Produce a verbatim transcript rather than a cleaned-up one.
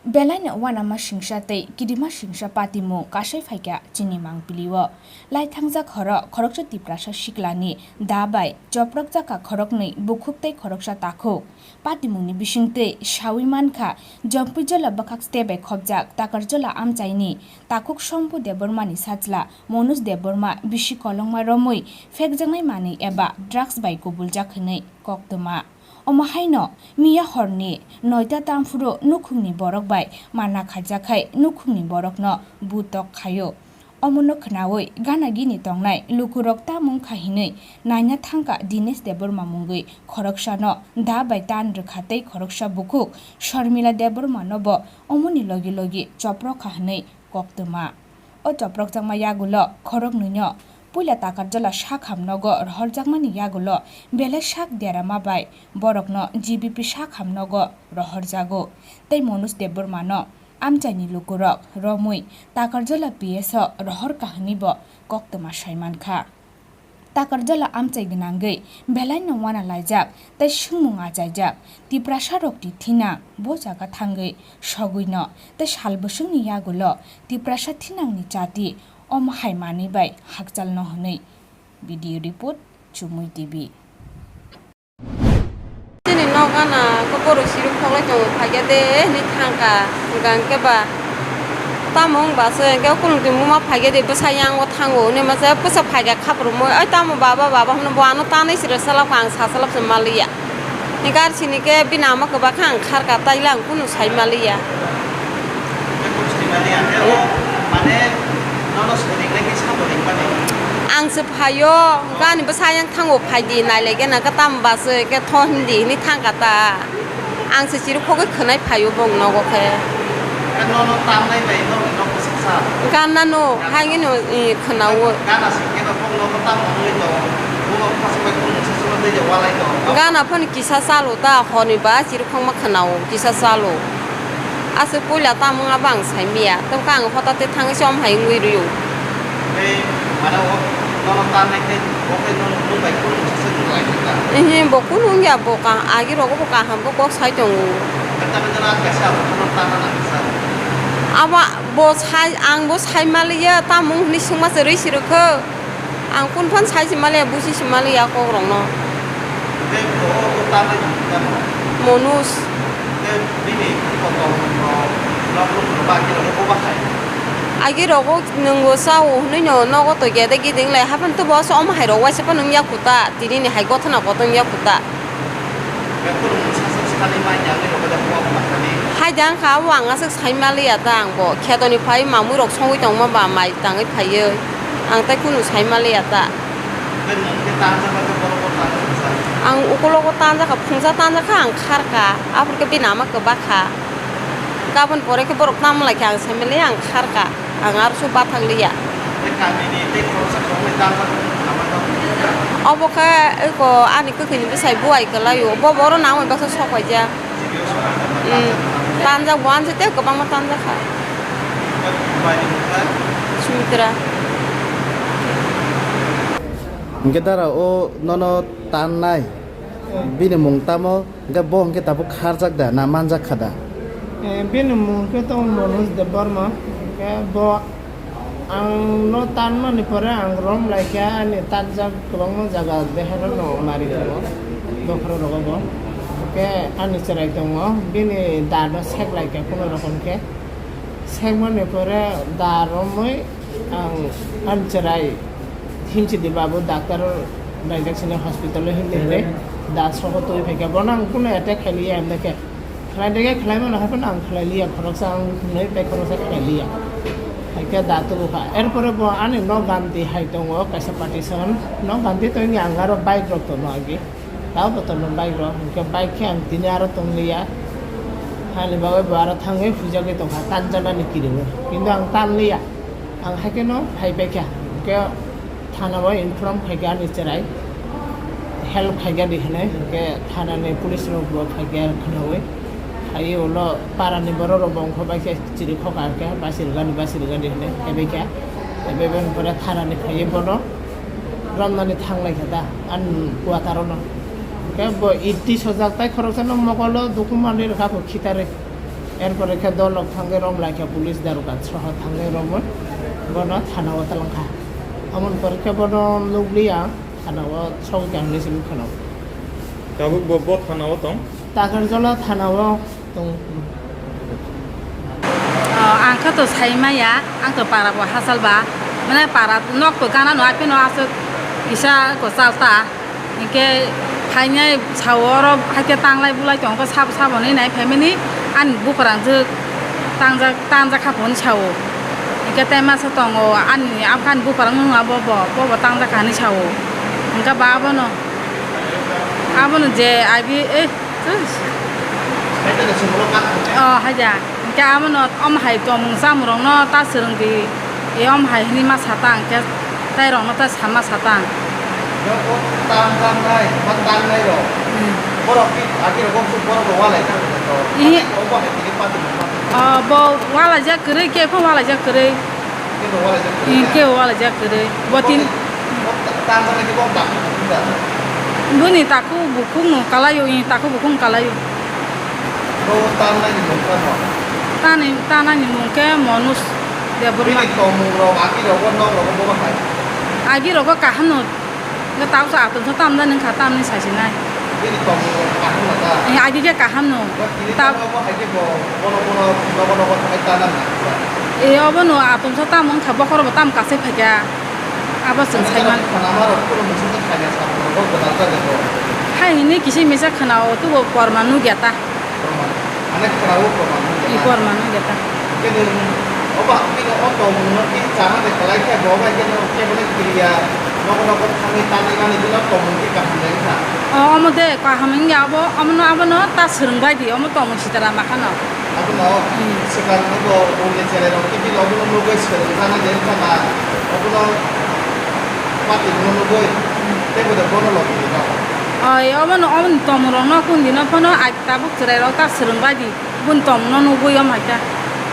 Belaino uanama singsa tei kidima singsa patimung kasai phaikha chini mangpilio. Laithangjak horo khoroksa Tiprasa siklani da bai choprokjakha khoroknwi bukhuk tei khoroksa takhuk. Patimungni bisingtwi sawi mankha, Jampuijala bwkhak step bai khopjak Takarjala amchaini takhuk Sompu Debbarmani sajla Manoj Debbarma bisi kolongma romwi phekjaknai manwi eba drugs bai kubuljak hwnwi koktwma. Omo haino miya horni noita tamphuru nukhungni borok bai manna khaijak khai nukhungni borokno butok khaio. Omono khnaui gana gini tongnai lukurok tamung kha hinwi naina thangkha Dinesh Debbarma mungwi khoroksano da bai tan rwkha tei khoroksa bukhuk Sharmila Debbarmano bo omoni logi logi choprokha hinwi koktwma. O choprokjakma yagulo khoroknwino puila Takarjala sakham nogo rohorjakmani yagulo belai sak derama bai borokno G B P sakham nogo rohorjago tei Manoj Debbarmano amchaini lukurok romwi Takarjala P S o rohorkha hwnwi bo koktwma saimankha. Takarjala amchai gwnangwi belaino uana laijak tei swngmung achaijak Tiprasarokni thinang bo jaga thangwi sogwino tei sal bwswkni yagulo Tiprasa thinangni chati omo hai manwi bai hakchalno hwnwi. Video report, Chumui T V. Chini nok gana khe borok siruk khoklai tongo, phaikhe de hinwi thangkha, hwnkha hwnkhe ba tamo wngba se hwnkhe kulungtwi muma phaikhe de bwsa yango thango hinwi masa bwsa phaikha khaprumui, "Oi tamo baba, baba," hwnwi bo ano tanwi sira salak ang sa salak se maliya. Hwnkhe ar sini khe bini ama kwbakha ang kharkha, taila ang kunu sai maliya. Ang se phaio, hwnkhe ani bwsa yang thango, phaidi, nailaikhe nangkhe tamo ba se khe tho hindi hinwi thangkha ta. Ang se chiri khogwi khwnai phaio bong nogo khe. Gana no, hai no, i, khwnao. Gana phano kisa chalo ta, honi ba chiri khogma khwnao, kisa chalo. Aswk puila tamo wngma bo ang saimanya, tamo khe ang hota tei thangwi se omo hai wngwi rw-o. Tei, mane, o, nono tanai khe, bo khe nono nwng bai kunu se se nwng lai kha ta. Ehe, bo kunu wngya, bo ka-, agi rogo bo kaham bo kok sai tongo. Khe tamo jora kaisa abo nono tanna nang kha. Abo bo sai, ang bo sai maliya, tamo wng hwnwi swngma se rwi si rw khe. Ang kunu phano sai si maliya, busi si maliya kokrokno. Tei bo, o, o tanai tamo? Manoj. Tei bini kotor, o, nok rok ba khe rok bo bahai. Agi rogo nwng bo chao hwnwi no nogo to gede giding lai haphano to bo omo hai rok waisa phano wngya kho ta, tini ni hai gothana kotor wngya kho ta. Before mung sasak sani mai ya ni rogo da bo ma kani. Hai da wngkha abo ang aswk sai maliya ta ang bo kheto ni phai mamui rok songwi tongma ba mai tangwi phaiwi ang tai kunu sai maliya ta. Tei nwng khe tanjak khe borok bo tanjak sa. Ang ukulogo tanjak kha, phungsa tanjak kha, ang khar kha. Aphuru khe bini ama kwbak kha. Gabon pore khe borok tamo lai khe ang sai maliya, ang khar kha. Ang aro se bathang liya. Tei kami ni tei khoroksa khoroknwi tanjak kha. Obo khe eko ani kwkhwini bwsai buai kwlai o. Bo boro nangmani baksa sok paijak. Hmm. Tanjak bo ansi tei kwbangma tanjak kha. Sumitra. Hingke dara o nono tannai bini mung tamo, hingke bo hingke tabuk kharjak da na manjak kha da? Eh, bini mung khe tongo Manoj Debbarma, hingke bo Ang no tanmani pore ang rom lai kha, ani tanjak kwbangma jaga dehero no nari tongo, bokhorok rogo bo. Hwnkhe ani chwrai tongo, bini da no sek lai kha kuno rokom khe. Sekmani pore da romwi ang ani chwrai himsi di babu, doctor naijak sini hospital o himdi hinwi da sogo twi phai kha, bono ang kuno attack khai liya himdi khe. Khlai dege khlai mano hai phano ang khlai liya, khoroksa ang hwnwi tei khoroksa khlai liya. Hai khe da tubu kha. Erpore bo ani nok ganti hai tongo, kaisa partition. Nok ganti tongni ang aro bike rok tono agi. Tao bo tono bike rok. Hinkhe bike khe ang tini aro tong liya. Hani bagwi bo aro thangwi huijagwi tongkha, tanjanani kiringo. Kintu ang tan liya. Ang hai kheno phai paikha, hwnkhe thana o inform khaikha ani chwrai, help khaikha di hinwi, hwnkhe thana ni police rok bo phaikha khwnaui, phaiwi ulo para ni borok rok bo wngkha bai khe chiri khokha khe, basirgani, basirgani hinwi phaibaikha. Phaibai bani pore thana ni phaiwi bono romnani thanglaikha da ani kwataro no, hwnkhe bo iti sojak tai khoroksa no mokolo duku manwi rwkha bo khitarwi. Erpore khe dolrok thangwi romlai kha, police daroga soho thangwi romwi bono thana-o twlang kha. Amoni pore khe bono nukliya, thana-o sogwi kha hinwi se nukha no. Tabuk bo, bo thana-o tong? Takarjala thana-o tong. O, ang khe to sai maya, ang to para bo hachal ba, mane para nok to gana no, aphino aswk kisa kwchal ta. Hinkhe phainai sao oro haikhe tanglai bulai tongkha sabo sabo hinwi nai phaimani ani buphang jwk tangjak tangjak kha phone sao. Hinkhe tei masa tongo ani amkha ani buphang wngma bobo bobo tangjak kha hinwi sao. Hinkhe ba abono abono je agi eh o haja hinkhe abono om hai tongmung chamung rokno ta swrwng di. E om hai hinwi ma satang khe tei rokno tei sama satang. Nogo tam tam nai, ma tam nai rok. Hmm. Borok ki agi rok bok borok rok walai tang to. Ihi. Obo hai tini pati mo. O bo walaijak kwrwi, khe phano walaijak kwrwi. Khe bo walaijak kwrwi. Ihi, khe bo walaijak kwrwi. Bo tin. Tam tam nai khe bo tak. Buni takhuk bukhuk no kalaio, ihi takhuk bukhuk no kalaio. Bo tanai ni mung khe mo? Tani, tanai ni mung khe Manoj Debbarma. Bini tongmung rok, agi rok, bo nok rok, bo bahai? Agi rok bo kaham no. Nge tau sa atum sa tam da nung kha tam ni sa sinai. Bini tongmung rok kaham na ta? Eh, agi khe kaham no. Bo tini ta- tamo bo hai khe bo, bono, bono, nogo, nogo thangwi ta na na. Eh, obo no atum sa tam wng kha, bokhoro bo tam kasai phai kha. Abo chwng sai man. Khana ma rok khulum chwng khaina sa rok bo gwdal jagwi bo. Hai hinwi kisi misa khana o tubo porman nugya ta. Porman. Ane khana o porman nugya ta. I porman nugya ta. Khe nwng obo bini o tongmung no khe chana de khlai khe bo bai khe no khe bo no kiriya. Nogo nogo thangwi tanwi mani bini o tongmung khe kaham de wngkha. O, omo de kaham wngya abo, omo no abo no ta swrwng bai di, omo tongmung sitara ma khano. Abono Hmm. swkang nogo bongni cherai rok tei bini obono nugwi swrwng jana de wngkha na obono pati bono nugwi tei bo de bono logi rino. Oi, obono, obono tomung rok no kun dino phano ai tabuk cherai rok ta swrwng bai di boni tomung no nugwi om hai khe.